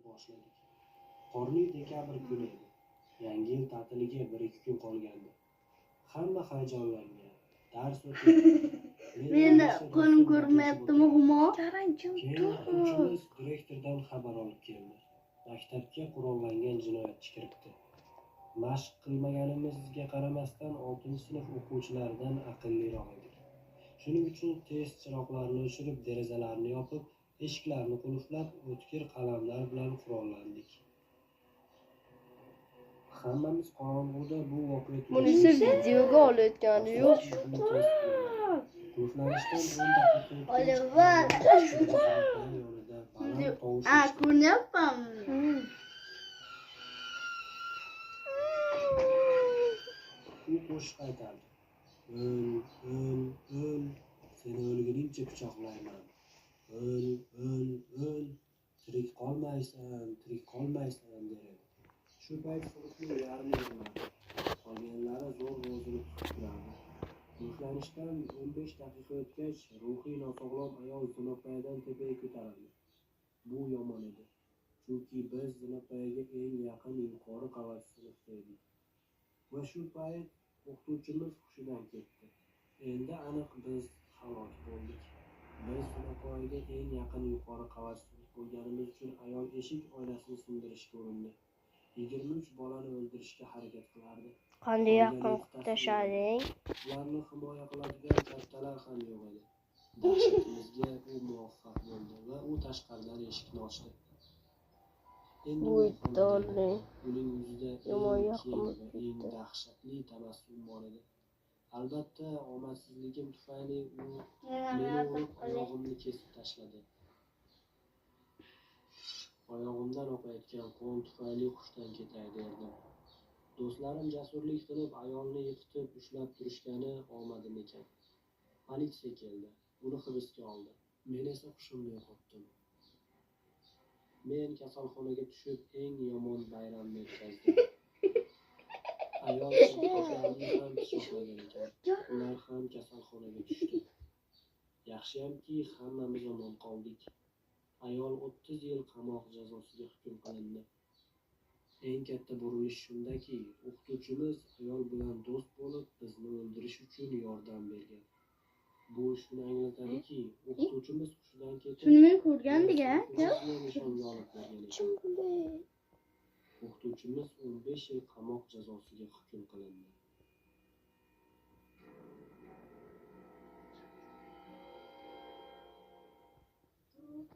boshladik. Qorli dekabr kuni edi. Yangi yil ta'tiliga 1-2 kun qolgandi. Hamma hayajonlangan. Dars o'tib. Meni qo'lim ko'rinmayaptimi, Humo? Keyin o'qituvchimiz direktordan xabar olib keldi. Maktabga qurollangan jinoyatchi kiribdi. Mashq qilmaganimizga qaramasdan 6-sinf o'quvchilaridan aqlliroq edik. Shuning uchun tez chiroqlarni o'chirib, derazalarni yopib, eshiklarni qulflab, o'tkir qalamlar bilan qurollandik. Hammamiz qorong'uda bu voqea Bunisi videoga olayotgani yo'q. Qulflanishdan 10 daqiqa Oliver. yonida baland tovush A, eshitildi. ko'ryapmanmi? U qo'shiq aytardi. O'l, o'l, o'l, seni o'lguningcha pichoqlayman. O'l, o'l, o'l, tirik qolmaysan, tirik qolmaysan der edi. Shu payt sinfning yarmi yig'lardi. Qolganlari zo'r o'zini tutib turardi. Qulflanishdan 15 daqiqa o'tgach, ruhiy nosog'lom ayol zinopoyadan tepaga ko'tarildi. Bu yomon edi. Chunki biz zinopoyaga eng yaqin yuqori qavat sinfda edik. Va shu payt o'qituvchimiz hushidan ketdi. Endi aniq biz halok bo'ldik. Biz zinopoyaga eng yaqin yuqori qavat sinf bo'lganimiz uchun ayol eshik oynasini sindirishga urindi. 23 bolani o'ldirishga harakat qilardi. Qanday yaqin qilib tashlading? Ularni himoya qiladigan kattalar ham yo'q edi. Dahshatimizga u muvaffaq bo'ldi va u tashqaridan eshikni ochdi. Endi u Voy xonada edi. darling. Uning yuzida Yomon eng yaqin keng bo'lib va eng ketdi. dahshatli tabassum bor edi. Albatta, omadsizligim tufayli u meni urib oyog'imni kesib tashladi. Oyog'imdan oqayotgan qon tufayli hushdan ketay derdim. Do'stlarim jasurlik qilib ayolni yiqitib ushlab turishgani omadim ekan. Politsiya keldi, uni hibsga oldi. Men esa hushimni yo'qotdim. Men kasalxonaga tushib eng yomon bayramni o'tkazdim. Ayol sinfdoshlarimni ham pichoqlagan ekan. Ular ham kasalxonaga tushdi. Yaxshiyamki, hammamiz omon qoldik. Ayol 30 yil qamoq jazosiga hukm qilindi. Eng katta burilish shundaki, o'qituvchimiz ayol bilan do'st bo'lib, bizni o'ldirish uchun yordam bergan. Bu shuni anglatadiki, o'qituvchimiz hushidan ketib, Shuni men ko'rgandik, a? o'qituvchisini nishonga olib bergan ekan. Kim bu? O'qituvchimiz 15 yil qamoq jazosiga hukm qilindi.